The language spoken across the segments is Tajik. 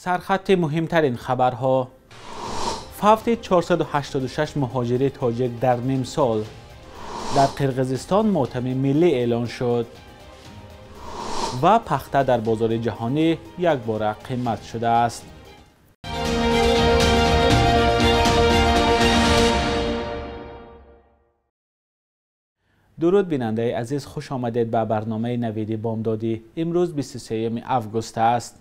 Сархати муҳимтарин хабарҳо. Фавти 486 муҳоҷири тоҷик дар нимсол. Дар Қирғизистон мотами миллӣ эълон шуд. Ва пахта дар бозори ҷаҳонӣ якбора қимат шудааст. Дуруд бинандаи азиз, хуш омадед ба барномаи навиди бомдодӣ. Имрӯз 23 август аст.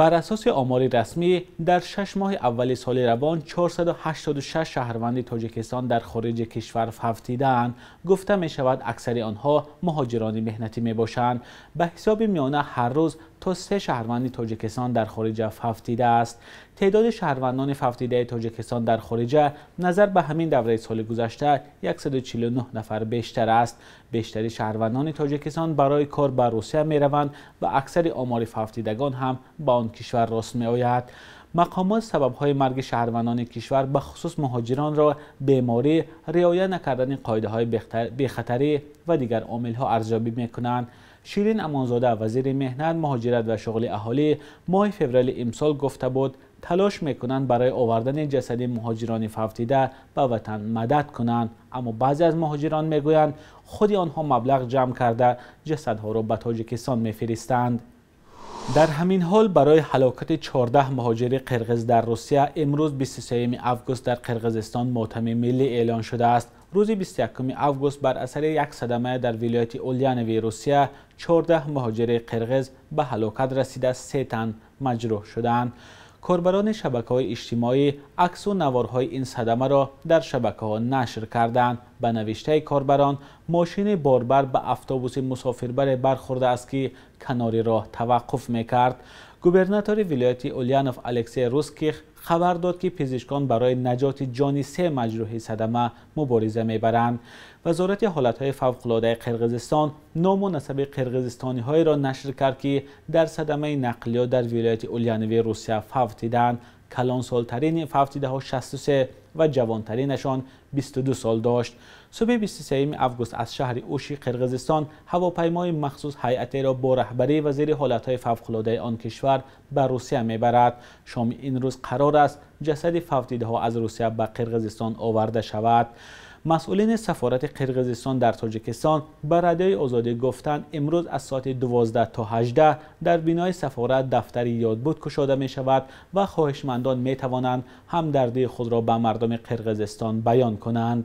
Бар асоси омори расмӣ дар 6 моҳи аввали соли равон 486 шаҳрванди Тоҷикистон дар хориҷи кишвар фавтидаанд. Гуфта мешавад аксари онҳо муҳоҷирони меҳнатӣ мебошанд. Ба ҳисоби миёна ҳар рӯз то 3 шаҳрванди Тоҷикистон дар хориҷа фавтидааст. Теъдоди шаҳрвандони фавтидаи Тоҷикистон дар хориҷа назар ба ҳамин давраи соли гузашта 149 нафар бештар аст. Бештари шаҳрвандони Тоҷикистон барои кор ба Русия мераванд ва аксари омори фавтидагон ҳам ба он кишвар рост меояд. Мақомот сабабҳои марги шаҳрвандони кишвар ба хусус муҳоҷиронро беморӣ, риоя накардани қоидаҳои бехатарӣ ва дигар омилҳо арзёбӣ мекунанд. Ширин Амонзода, вазири меҳнат, муҳоҷират ва шуғли аҳолӣ, моҳи феврали имсол гуфта буд талош мекунанд барои овардани ҷасади муҳоҷирони фавтида ба ватан мадад кунанд. Аммо баъзе аз муҳоҷирон мегӯянд худи онҳо маблағ ҷамъ карда ҷасадҳоро ба Тоҷикистон мефиристанд. Дар ҳамин ҳол барои ҳалокати 14 муҳоҷири қирғиз дар Русия имрӯз 23 август дар Қирғизистон мотами миллӣ эълон шудааст. Рӯзи 21 август бар асари як садама дар вилояти Ульянови Русия 14 муҳоҷири қирғиз ба ҳалокат расида 3 тан маҷрӯҳ шуданд. Корбарони шабакаҳои иҷтимоӣ аксу наворҳои ин садамаро дар шабакаҳо нашр карданд. Ба навиштаи корбарон, мошини борбар ба автобуси мусофирбаре бархӯрдааст, ки канори роҳ таваққуф мекард. Губернатори вилояти Ульянов Алексей Русских хабар дод, ки пизишкон барои наҷоти ҷони 3 маҷрӯҳи садама мубориза мебаранд. Вазорати ҳолатҳои фавқулодаи Қирғизистон ному насаби қирғизистониҳоеро нашр кард, ки дар садамаи нақлиёт дар вилояти Ульянови Русия фавтиданд. Калонсолтарини фавтидаҳо 63 ва ҷавонтаринашон 22 сол дошт. Субҳи 23 август аз шаҳри Уши Қирғизистон ҳавопаймои махсус ҳайатеро бо раҳбарии вазири ҳолатҳои фавқулодаи он кишвар ба Русия мебарад. Шоми ин рӯз қарор аст ҷасади фавтидаҳо аз Русия ба Қирғизистон оварда шавад. Масъулини сафорати Қирғизистон дар Тоҷикистон ба Радиои Озодӣ гуфтанд имрӯз аз соати 12 то 18 дар бинои сафорат дафтари ёдбуд кушода мешавад ва хоҳишмандон метавонанд ҳамдардии худро ба мардуми Қирғизистон баён кунанд.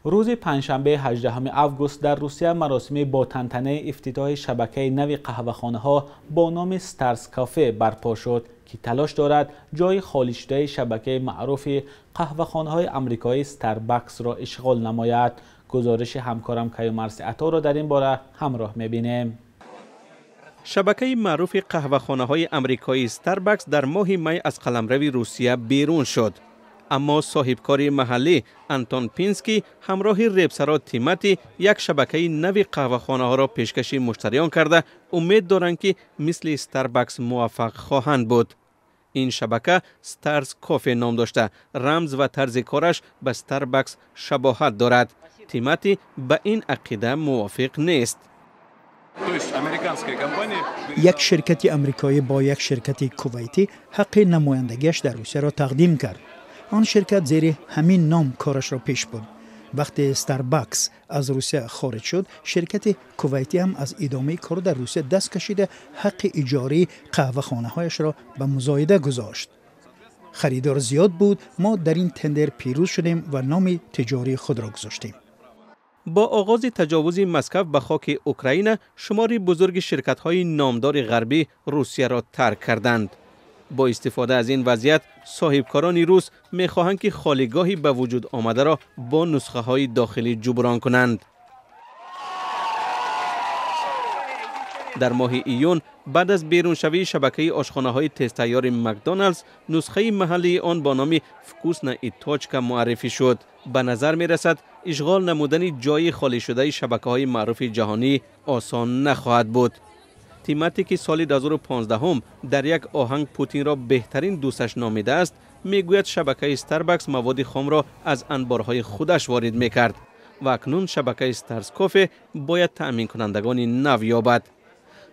Рӯзи панҷшанбе 18 август дар Русия маросими бо тантанаи ифтитоҳи шабакаи нави қаҳвахонаҳо бо номи Старс Кафе барпо шуд, ки талош дорад ҷои холӣ шудаи шабакаи маъруфи қаҳвахонаҳои амрикоии Старбаксро ишғол намояд. Гузориши ҳамкорам Каюмарси Аторо дар ин бора ҳамроҳ мебинем. Шабакаи маъруфи қаҳвахонаҳои амрикоии Старбакс дар моҳи май аз қаламрави Русия берун шуд. Аммо соҳибкори маҳаллӣ Антон Пинский ҳамроҳи репсаро Тимати як шабакаи нави қаҳвахонаҳоро пешкаши муштариён карда умед доранд, ки мисли Старбакс муваффақ хоҳанд буд. Ин шабака Старс Кофе ном дошта, рамз ва тарзи кораш ба Старбакс шабоҳат дорад. Тимати ба ин ақида мувофиқ нест. Як ширкати амрикоӣ бо як ширкати кувайтӣ ҳаққи намояндагиаш дар Русияро тақдим кард. Он ширкат зери ҳамин ном корашро пеш бурд. Вақте Старбакс аз Русия хориҷ шуд, ширкати кувайтӣ ҳам аз идомаи кор дар Русия даст кашида ҳаққи иҷораи қаҳвахонаҳояшро ба музоида гузошт. Харидор зиёд буд, мо дар ин тендер пирӯз шудем ва номи тиҷории худро гузоштем. Бо оғози таҷовузи Москав ба хоки Украина, шумори бузурги ширкатҳои номдори ғарбӣ Русияро тарк карданд. Бо истифода аз ин вазъият соҳибкорони рус мехоҳанд, ки холигоҳи ба вуҷуд омадаро бо нусхаҳои дохилӣ ҷуброн кунанд. Дар моҳи июн баъд аз беруншавии шабакаи ошхонаҳои тезтайёри Макдоналдс, нусхаи маҳаллии он бо номи Вкусна и точка муаррифӣ шуд. Ба назар мерасад ишғол намудани ҷои холӣ шудаи шабакаҳои маъруфи ҷаҳонӣ осон нахоҳад буд. Тимати, ки соли 2015 дар як оҳанг Путинро беҳтарин дӯсташ номидааст, мегӯяд шабакаи Старбакс маводи хомро аз анборҳои худаш ворид мекард ва акнун шабакаи Старс Кофе бояд таъминкунандагони нав ёбад.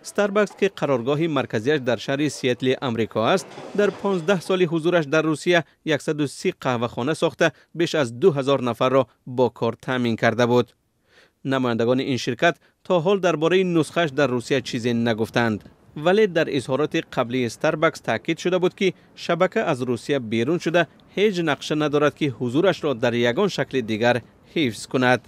Старбакс ки қароргоҳи марказиаш дар шаҳри Сиэтли Амрико аст, дар 15 соли ҳузураш дар Русия 130 қаҳвахона сохта, беш аз 2000 нафарро бо кор таъмин карда буд. Намояндагони ин ширкат то ҳол дар бораи нусхааш дар Русия чизе нагуфтанд. Вале дар изҳороти қаблии Старбакс таъкид шуда буд, ки шабака аз Русия берун шуда, ҳеҷ нақша надорад, ки ҳузурашро дар ягон шакли дигар ҳифз кунад.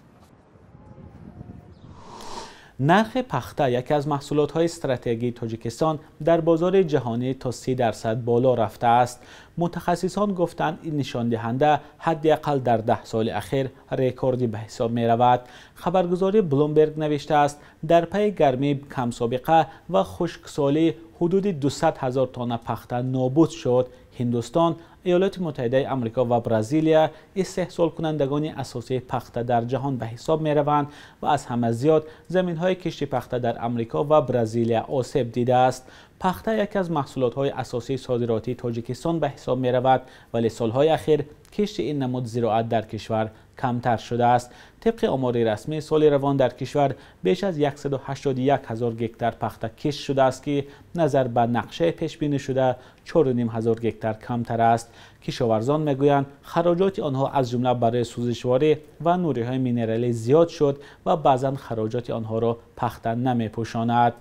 Нархи пахта, яке аз маҳсулотҳои стратегии Тоҷикистон, дар бозори ҷаҳонӣ то 30% боло рафтааст. Мутахассисон гуфтанд, ин нишондиҳанда ҳадди ақал дар 10 соли ахир рекордӣ ба ҳисоб меравад. Хабаргузории Блумберг навиштааст, дар пайи гармии камсобиқа ва хушксолӣ ҳудуди 200 ҳазор тонна пахта нобуд шуд. Ҳиндустон, Иёлоти Муттаҳидаи Амрико ва Бразилия истеҳсолкунандагони асосии пахта дар ҷаҳон ба ҳисоб мераванд ва аз ҳама зиёд заминҳои кишти пахта дар Амрико ва Бразилия осеб дидааст. Пахта яке аз маҳсулотҳои асосии содиротии Тоҷикистон ба ҳисоб меравад, вале солҳои ахир кишти ин намуд зироат дар кишвар камтар шудааст. Тибқи омори расмӣ, соли равон дар кишвар беш аз 181 ҳазор гектар пахта кишт шудааст, ки назар ба нақшаи пешбинӣ шуда 4,5 ҳазор гектар камтар аст. Кишоварзон мегӯянд, хароҷоти онҳо аз ҷумла барои сӯзишворӣ ва нуриҳои минералӣ зиёд шуд ва баъзан хароҷоти онҳоро пахта намепӯшонад.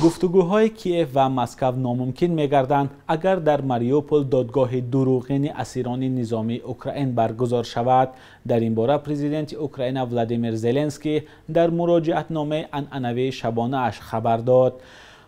Гуфтугӯҳои Киев ва Москав номумкин мегарданд, агар дар Мариупол додгоҳи дурӯғини асирони низомии Украин баргузор шавад. Дар ин бора президенти Украина Владимир Зеленский дар муроҷиатномаи анъанавии шабонааш хабар дод.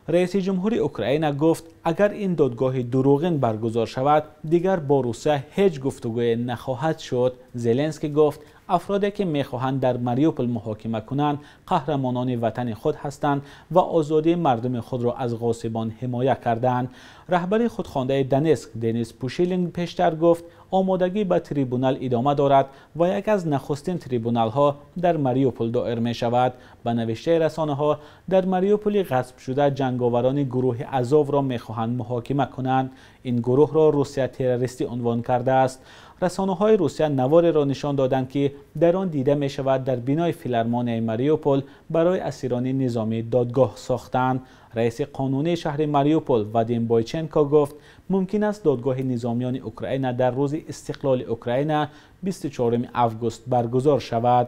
Раиси ҷумҳури Украина гуфт, агар ин додгоҳи дурӯғин баргузор шавад, дигар бо Русия ҳеҷ гуфтугӯе нахоҳад шуд. Зеленский гуфт, афроде ки мехоҳанд дар Мариупол муҳокима кунанд, қаҳрамонони ватани худ ҳастанд ва озодии мардуми худро аз ғосибон ҳимоя карданд. Раҳбари худхондаи Донецк Денис Пушилин пештар гуфт, омодагӣ ба трибунал идома дорад ва яке аз нахустин трибуналҳо дар Мариупол доир мешавад. Ба навиштаи расонаҳо, дар Мариуполи ғасбшуда ҷанговарони гурӯҳи Азовро мехоҳанд муҳокима кунанд. Ин гурӯҳро Русия террористӣ унвон кардааст. Расонаҳои Русия навореро нишон доданд, ки дар он дида мешавад дар бинои филармонияи Мариупол барои асирони низомӣ додгоҳ сохтанд. Раиси қонунии шаҳри Мариупол Вадим Бойченко гуфт, мумкин аст додгоҳи низомиёни Украина дар рӯзи истиқлоли Украина 24 август баргузор шавад.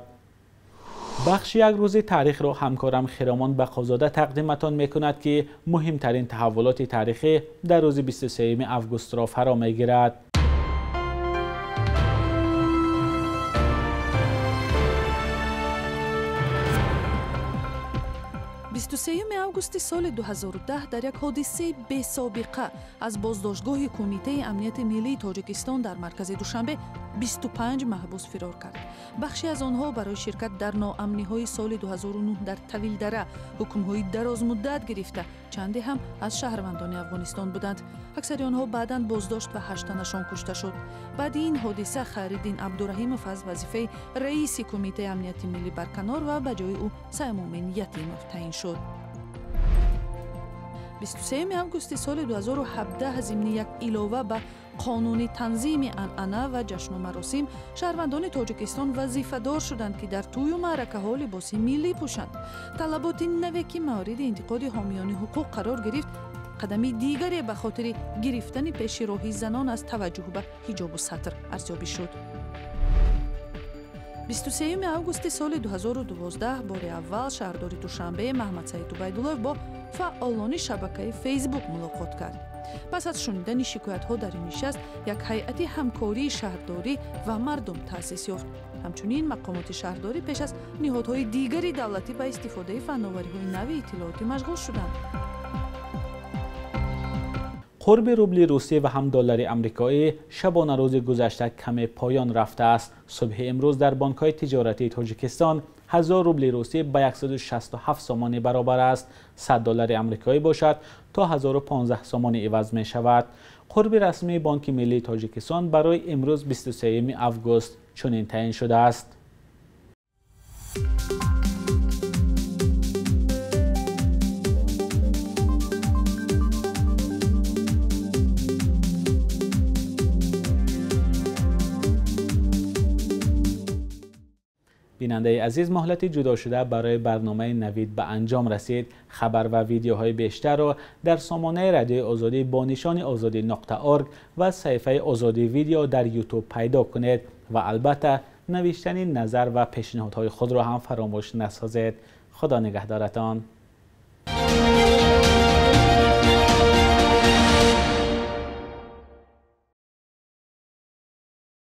Бахши як рӯзи таърихро ҳамкорам Хиромон Бақозода тақдиматон мекунад, ки муҳимтарин таҳаввулоти таърихӣ дар рӯзи 23 августро фаро мегирад. Бисту сеюми августи соли 2010 дар як ҳодисаи бесобиқа аз боздоштгоҳи Кумитаи амнияти миллии Тоҷикистон дар маркази Душанбе 25 маҳбус фирор кард. Бахше аз онҳо барои ширкат дар ноамниҳои соли 2009 дар Тавилдара ҳукмҳои дарозмуддат гирифта, чанде ҳам аз шаҳрвандони Афғонистон буданд. Аксари онҳо баъдан боздошт ва ҳаштанашон кушта шуд. Баъди ин ҳодиса Хайриддин Абдураҳимов аз вазифаи раиси Кумитаи амнияти миллӣ барканор ва ба ҷои ӯ Саймумин Ятимов таъин шуд. 23 августи соли 2017 зимни як илова ба қонуни танзими анъана ва ҷашну маросим шаҳрвандони Тоҷикистон вазифадор шуданд, ки дар тӯю маъракаҳо либоси миллӣ пӯшанд. Талаботи наве, ки мавриди интиқоди ҳомиёни ҳуқуқ қарор гирифт, қадами дигаре ба хотири гирифтани пеши роҳи занон аз таваҷҷӯҳ ба ҳиҷобу сатр арзёбӣ шуд. 23 августи соли 2012 бори аввал шаҳрдори Душанбе Маҳмадсаид Убайдуллоев бо фаъолони шабакаи Фейсбук мулоқот кард. Пас аз шунидани шикоятҳо дар ин нишаст як ҳайати ҳамкории шаҳрдорӣ ва мардум таъсис ёфт. Ҳамчунин мақомоти шаҳрдорӣ пеш аз ниҳодҳои дигари давлатӣ ба истифодаи фанновариҳои нави иттилоотӣ машғул шуданд. Қурби рубли русӣ ва ҳам доллари амрикоӣ шабонарӯзи гузашта каме поён рафтааст. Субҳи имрӯз дар бонкҳои тиҷоратии Тоҷикистон 1000 рубли русӣ ба 167 сомонӣ баробар аст. 100 доллари амрикоӣ бошад то 1015 сомонӣ иваз мешавад. Қурби расмии Бонки миллии Тоҷикистон барои имрӯз 23 август чунин таъин шудааст. Бинандаи азиз, муҳлати ҷудошуда барои барномаи Навид ба анҷом расид. Хабар ва видеоҳои бештарро дар сомонаи Радиои Озодӣ бо нишони озодӣ.org ва саҳифаи Озодӣ Видео дар Ютуб пайдо кунед ва албатта навиштани назар ва пешниҳодҳои худро ҳам фаромӯш насозед. Худо нигаҳдоратон.